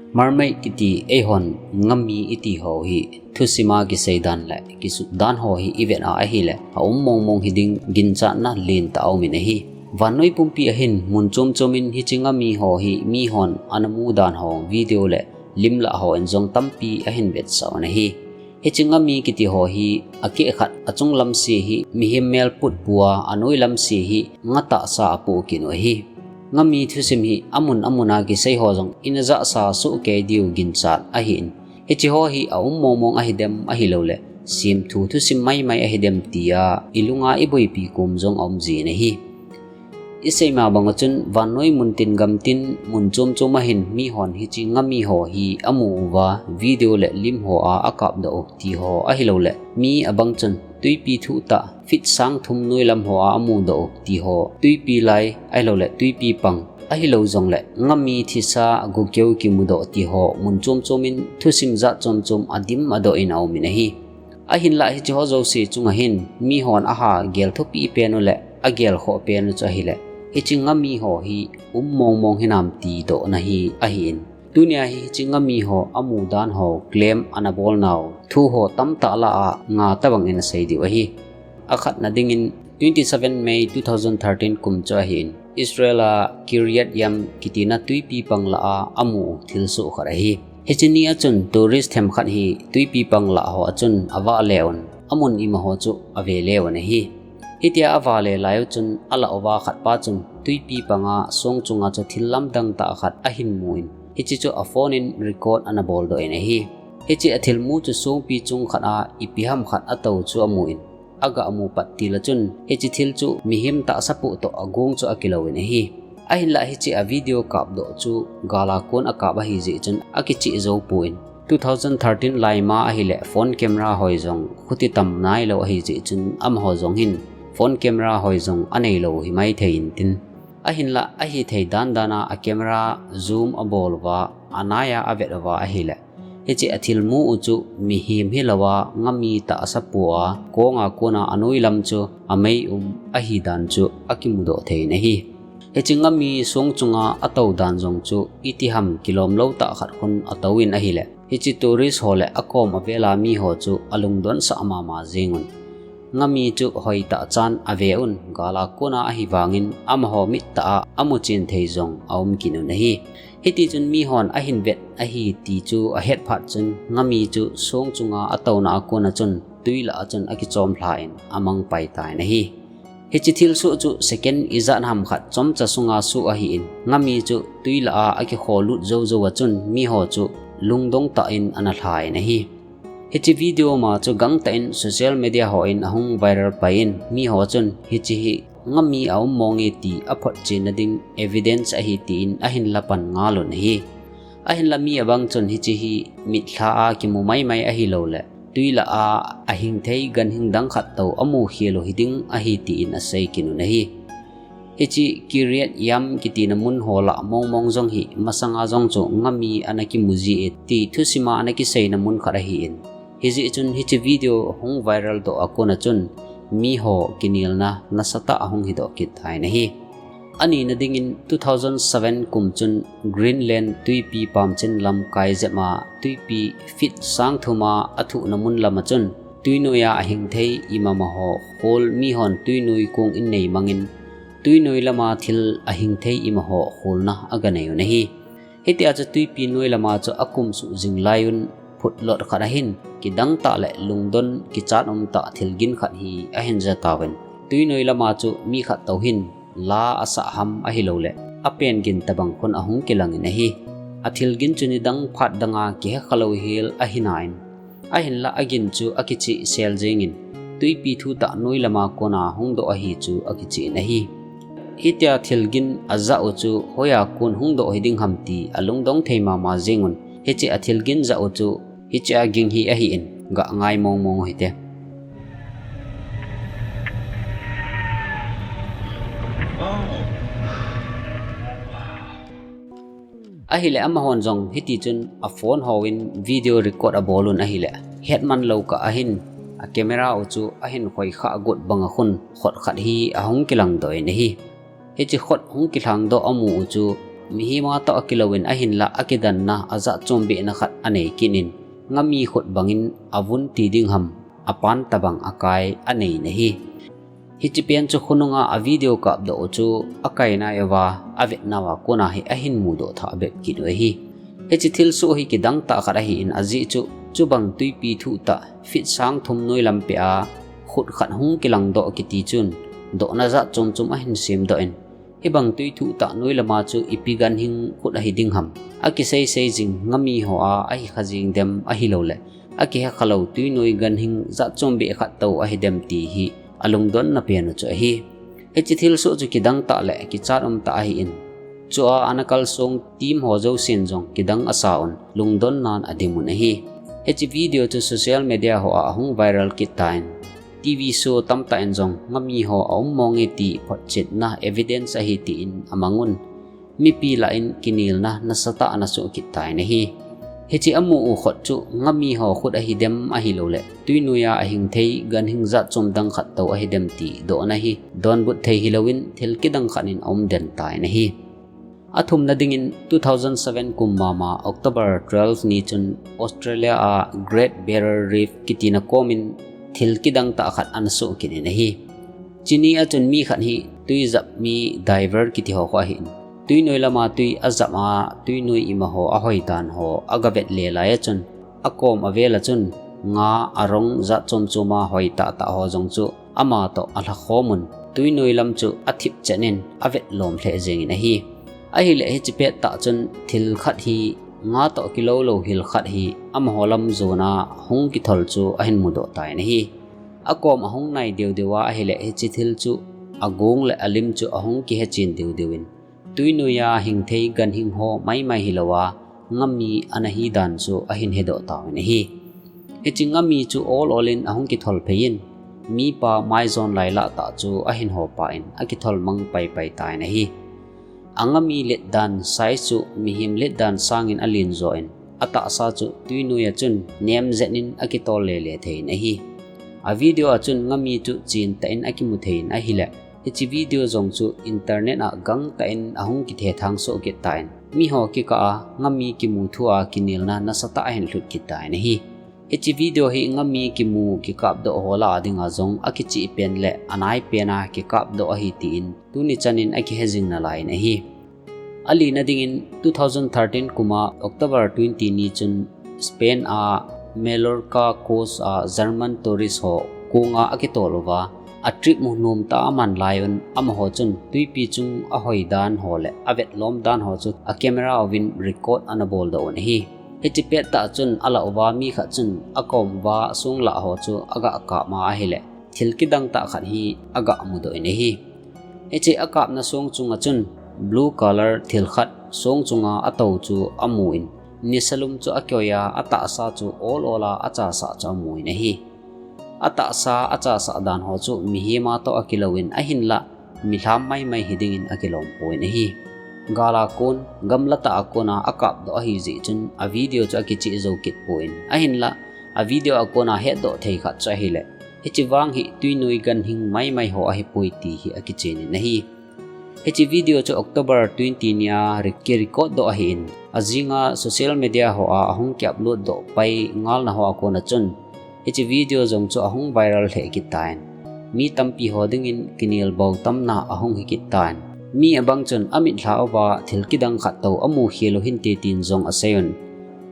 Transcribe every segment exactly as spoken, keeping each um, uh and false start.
Mermaid kiti eihon ngami iti ho hi thusima kisei dan le kisut dan ho hi ivet a ahile, aum mong mong hiding ginchatna lentah aumin ahi. Vannoi pumpi ahin mun chom chomin hiche ngami ho hi mihon ana mu dan ho video le lim lah hon jong tampi ahin vetsah un ahi. Hiche ngami kiti ho hi akeh khat achung lam se hi mihem mel putpu a, anoi lam se hi nga tahsa apoh kit u ahi. Ngami thusim hi amun amun a kisei ho jong ina jahsa soh kei diu ginchat ahin. Hiche ho hi aum mong mong ahidem ahilouleh semthu thusim maimai ahidem tia ilunga iboipi kom jong aum jin ahi. Isei ma bang a chun vannoi mun tin gam tin mun chom chom ahin mihon hiche ngami ho hi amu uva video le lim ho a akapdoh u ti ho ahilouleh mi abang chun tuipi thuh tah feet sang thum noi lam ho a amudoh u ti ho, tuipi lai ahilouleh tuipi pang ahilou jongleh ngami thisa gukeu kimudoh ti ho mun chom chomin thusim jat chom chom adim adoh in aumin ahi. Ahinlah hiche ho jouse chunga hin mihon aha gel thupi pen u le agel khoh pen u chu ahile, hiche ngami ho hi um mong mong hinam ti dohna hi ahin. Tunia hi hiche ngami ho amu dan ho claim ana bol nau thu ho tamtah lah a nga tabang in asei diu ahi. Akhatna dingin twenty seven May two thousand thirteen kum chu ahin, Israel a Kiryat Yam kitina tuipi pang lah a amu thilsoh khat ahi. Hiche ni a chun tourist themkhat hi tuipi pang lah ho a chun avale un, amun ima ho chu avele un ahi. Hitia avale lai u chun alah uva khat pa chun tuipi panga song chunga chu thil lamdang tah khat ahin mu in, hiche chu aphone in record ana boldoh in ahi. Hiche athilmu chu songpi chung khat a ipi ham khat atou chu amu in, aga mu pat til a chun hiche thil chu mihem tahsa pu toh agong chu akilou in ahi. Ahinlah hiche a video kapdoh chu gal a kon akap ahi jeh chun akicheh jou pon, two thousand thirteen lai ma ahile phone camera hoi jong khuti tam nailou ahi jeh chun amaho jong hin phone camera hoi jong aneilou hi maithei intin. Ahinlah ahithei dan dan a a camera zoom abol uva, anai a avet uva ahile, hiche athilmu u chu mihem hilou a ngami tahsa pu a, kong a kon a anoi lam chu amei um ahi dan chu akimudoh thei in ahi. Hiche ngami song chunga atou dan jong chu iti ham kilom lou tah khat khun atou in ahile, hiche tourist ho le akom avel a mi ho chu alungdon sah mama jeng un. Ngami chu hoitah chan ave un, gal a kon a ahi vangin amaho mit tah a amu chen thei jong aum kit un ahi. Hiti chun mihon ahin vet ahi ti chu ahet phat chun ngami chu song chunga atouna a kon a chun tui lah a chun akichom lha in amang pai tan ahi. Hiche thilsoh chu second ijat ham khat chomcha sunga soh ahin, ngami chu tui lah a akikholut jou jou a chun miho chu lungdong tah in ana lha in ahi. Hiche video ma chu gangtah in social media hon ahung viral pai in, miho chun hiche hi ngami aum mong e ti aphotchenna ding evidence ahi tin ahin lapan ngal un ahi. Ahinlah mi abang chun hiche hi mitlha a kimu maimai ahilouleh tui lah a ahing thei ganhing dang khat tou amu khel u hiding ahi tin asei kit un ahi. Hiche Kiryat Yam kitina mun ho lah mong mong jong hi masanga jong chu ngami ana kimu ji e ti thusima ana kiseina mun khat ahin. Hijeh chun hiche video hung viral doh a kon a chun miho kinelna nasatah ahung hidoh kit tan ahi. Anina dingin two thousand seven kum chun Greenland tuipi pamchin lam kai jep a tuipi feet sang thum a athuhna mun lam a chun tuinoi a ahing thei imama ho khol mihon tuinoi kong in nei mangin tuinoi lama thil ahing thei ima ho kholna aganei un ahi. Hitia chu tuipi noi lama chu akum suh jing lai un phutlot khat ahin kidang tah le lungdon kichat um tah thilgin khat hi ahin ja tauvin. Tuinoi lama chu mi khat tou hin la asah ham ahilouleh apen gin tabang khun ahung kilang in ahi. Athilgin chu nidang phat danga kihekha lou hel ahi nan, ahinlah agin chu akicheh sel jengin, tuipi thuh tah noi lama kona hung doh ahi chu akicheh in ahi. Hitia thilgin ajah u chu hoiya kon hung doh hiding ham ti alungdong thei mama jeng un, hiche athilgin jah u chu hiche aging hi ahin, ga ngai mong mong u hite. Ahile amahon jong hiti chun aphone hon video record abol un ahile, hetman lou kah ahin acamera u chu ahin khoikhah got bang a khun khot khat hi ahung kilang doh in ahi. Hiche khot hung kilhang doh amu u chu mihima toh akilouvin ahinlah akidanna ajat chombehna khat anei kit in, ngami khut bangin avun ti ding ham, apan tabang akai anei in ahi. Hiche pen chu khonunga a video kapdoh u chu akai nai uva, avetnauva kona hi ahin mudoh tha bep kit u ahi. Hiche thilsoh hi kidang tah khat ahin ajeh chu, chubang twipi thuh tah feet sang thum noi lam peh a khut khat hung kilangdoh kiti chun, dohna jat chom chom ahin semdoh in, hibang twi thuh tah noi lama chu ipi ganhing khut ahi ding ham, akisei sei jing ngami ho a ahi kha jing dem ahilouleh, akihe khalou twinoi ganhing jat chombeh khat tou ahi dem ti hi alungdonna pen u chu ahi. Hiche thilsoh chu kidang tah le kichat um tah ahin, chua ana kalsong team ho jousen jong kidang asa un, lungdonnan adim un ahi. Hiche video chu social media ho a ahung viral kit tan, TV show tamtah in jong ngami ho aum mong e ti photchetna evidence ahi tin amang un, mipi lah in kinelna nasatah ana soh kit tan ahi. Hiche amu u khut chu ngami ho khut ahi dem ahilouleh, twinoiya ahing thei ganhing jat chom dang khat tou ahi dem ti dohna hi donbut thei hilouvin thil kidang khat in aum den tan ahi. Athumna dingin two thousand seven kum mama October twelve ni chun Australia a Great Barrier Reef kitina komin thil kidang tah khat ana soh kit in ahi. Chuni a chun mi khat hi twi jap mi diver kiti ho khu ahin, twinoi lama twi ajap a, twinoi ima ho ahoi dan ho agavet le lai a chun, akom avel a chun nga arong jat chom chom a hoi tah tah ho jong chu ama toh alha khom un, twinoi lam chu athip chen in avet lom lheh jeng in ahi. Ahileh hiche pettah chun thil khat hi, nga toh kilou lou hil khat hi amaho lam jona hung kithol chu ahin mudoh tan ahi. Akom ahung nai deu deu a ahileh hiche thil chu agong le alim chu ahung kihe chen deu deu in, twinoiya hing thei ganhing ho mai mai hilouva, ngami ana hi dan chu ahin hedoh tauvin ahi. Hiche ngami chu ol ol in ahung kithol phei in, mipa mai jon lai lah tah chu ahin hopa in akithol mang pai pai tan ahi. Angami let dan size chu mihem let dan sangin alen jo in, atahsa chu twinoi a chun nem jet in akitol le le thei in ahi. A video a chun ngami chu chen tah in akimu thei in ahileh, hiche video jong chu internet a gangtah in ahung kithethang soh kit tan, miho kikah a ngami kimu thu a kinelna nasatah ahin lhut kit tan ahi. Hiche video hi ngami kimu kikapdoh ho lah a dinga jong akicheh pen le anai pen a kikapdoh ahi tin tuni chan in akihe jing nalai in ahi. Alina dingin two thousand thirteen kum a October twenty ni chun Spain a Mallorca coast a German tourist ho konga akitol uva, a trip mu nom tah a aman lai un, amaho chun twipi chung ahoi dan ho le avet lom dan ho chu a camera uvin record ana boldoh un ahi. Hiche pettah chun alah uva mi khat chun akom uva song lah ho chu aga kap ma ahileh, thil kidang tah khat hi aga mudoh in ahi. Hiche akapna song chunga chun blue color thil khat song chunga atou chu amu in, nisa lum chu akoi a, atahsa chu ol ol a achasah chu amu in ahi. Atahsa achasah dan ho chu mihema toh akilou in ahinlah, milham mai mai hi dingin akilom poi in ahi. Gal a kon, gamla tah a kona akapdoh ahi jeh chun a video chu akicheh jou kit poi in ahinlah, a video a kona hetdoh thei khat chu ahileh, hiche vang hi twinoi ganhing mai mai ho ahipoi ti hi akichen in ahi. Hiche video chu October twenty nia re-, kirecord doh ahin, ajinga social media ho a ahung kiupload doh pai ngalna ho a kona chun, hiche video jong chu ahung viral lheh kit tan, mi tampi ho dingin kinel bou tamna ahung hi kit tan. Mi abang chun amitlha uva thil kidang khat tou amu khel u hinte tin jong asei un.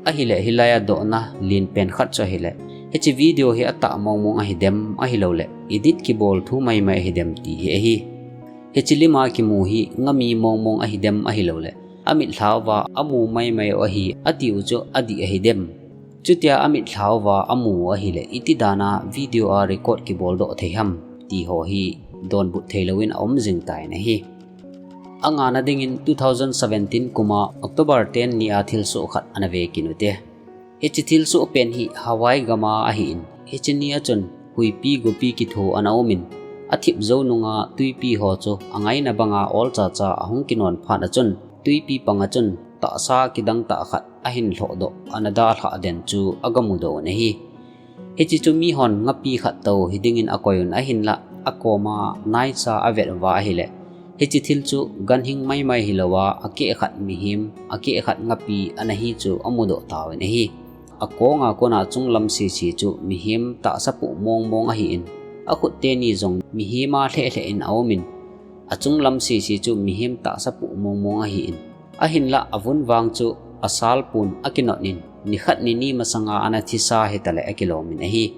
Ahileh hilai a dohna lenpen khat chu ahileh, hiche video hi atah mong mong ahi dem ahilouleh, edit kibol thu mai mai ahi dem ti hi ahi. Hiche lima kimu hi ngami mong mong ahi dem ahilouleh, amitlha uva amu mai mai u ahi ati u chu adih ahi dem. Chutia amitlha uva amu u ahileh, iti dan a video a record kiboldoh thei ham ti ho hi donbut thei louvin aum jing tan ahi. Angana dingin two thousand seventeen kum a October ten nia thilsoh khat ana ve kit u hite. Hiche thilsoh pen hi Hawaii gam a ahin, hiche nia chun huipi gopi kitho ana um in, athip jou nunga twipi ho chu angaina banga ol cha cha ahung kinon phat a chun, twipi panga chun tahsa kidang tah khat ahin lhohdoh ana dalhah den chu aga mudoh un ahi. Hiche chu mihon ngapi khat tou hi dingin akoi un ahinlah, akoma naicha avet uva ahileh, Hiche thil chu ganhing maimai hilouva, akeh khat mihem, akeh khat ngapi ana hi chu amudoh tauvin ahi. Akonga kona achunglam sese chu mihem tahsa poh mongmong ahin, akhut teni jong mihema lhehlheh in aumin, achunglam sese chu mihem tahsa poh mongmong ahin, ahinlah avun vang chu asalpon akinot in, nikhat nini masanga ana thisa hitaleh akilomin ahi.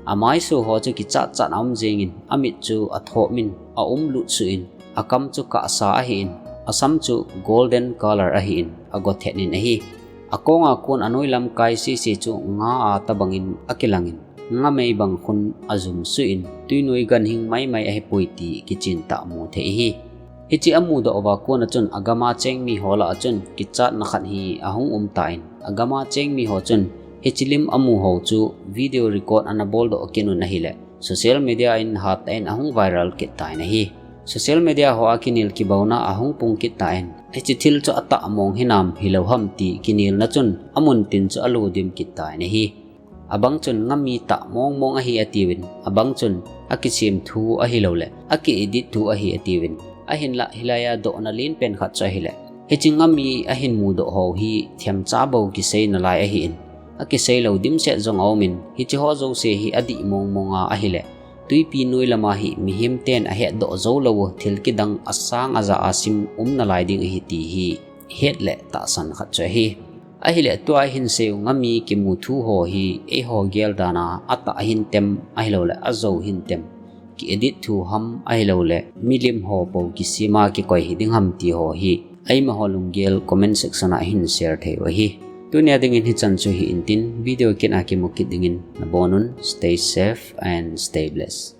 Amaiso ho chu kichatchat aum jengin, amit chu athomin, aumlut suhin, akam chu kahsa ahin, asam chu golden color ahin, agothet in ahi. Akonga kon anoilam kai sese chu nga a tobangin akilangin, ngamei bang khun ajum suhin, twinoi ganhing maimai ahipoi ti kichentah mu thei ahi. Hiche amudoh uva kona chun agama chengmi ho lah a chun kichatna khat hi ahung umtan, agama chengmi ho chun hiche lim amu ho chu video record ana boldoh kit un ahileh, social media in hattah in ahung viral kit tan ahi. Social media hoa kinel kibouna ahung pung kit tan, hiche thil chu atah mong hinam hilou ham ti kinelna chun amuntin chu alodim kit tan ahi. Abang chun ngami tah mongmong ahi atiuvin, abang chun akisem thu ahilouleh aki-edit thu ahi atiuvin, ahinlah hilaiya dohna lenpen khat chu ahileh, hiche ngami ahin mudoh ho hi themcha bou kisei nalai ahin, akisei lou dimset jong aumin, hiche ho jouse hi adih mongmonga ahileh, twipi noi lama hi mihemten ahetdoh joulou u thil kidang asang aja a sim um nalai ding ahi ti hi het le tahsan khat chu ahi. Ahileh tua ihin seiu ngami kimu thu ho hi eiho gel dana atah hintem ahilouleh ajou hintem, ki-edit thu ham ahilouleh milim ho pou kisema kikoi hiding ham ti ho hi, eimaho lunggel comment section a hin share theiu ahi. Tunia dingin hichan chu hi intin, video kit a kimu kit dingin nabonun, stay safe and stay blessed.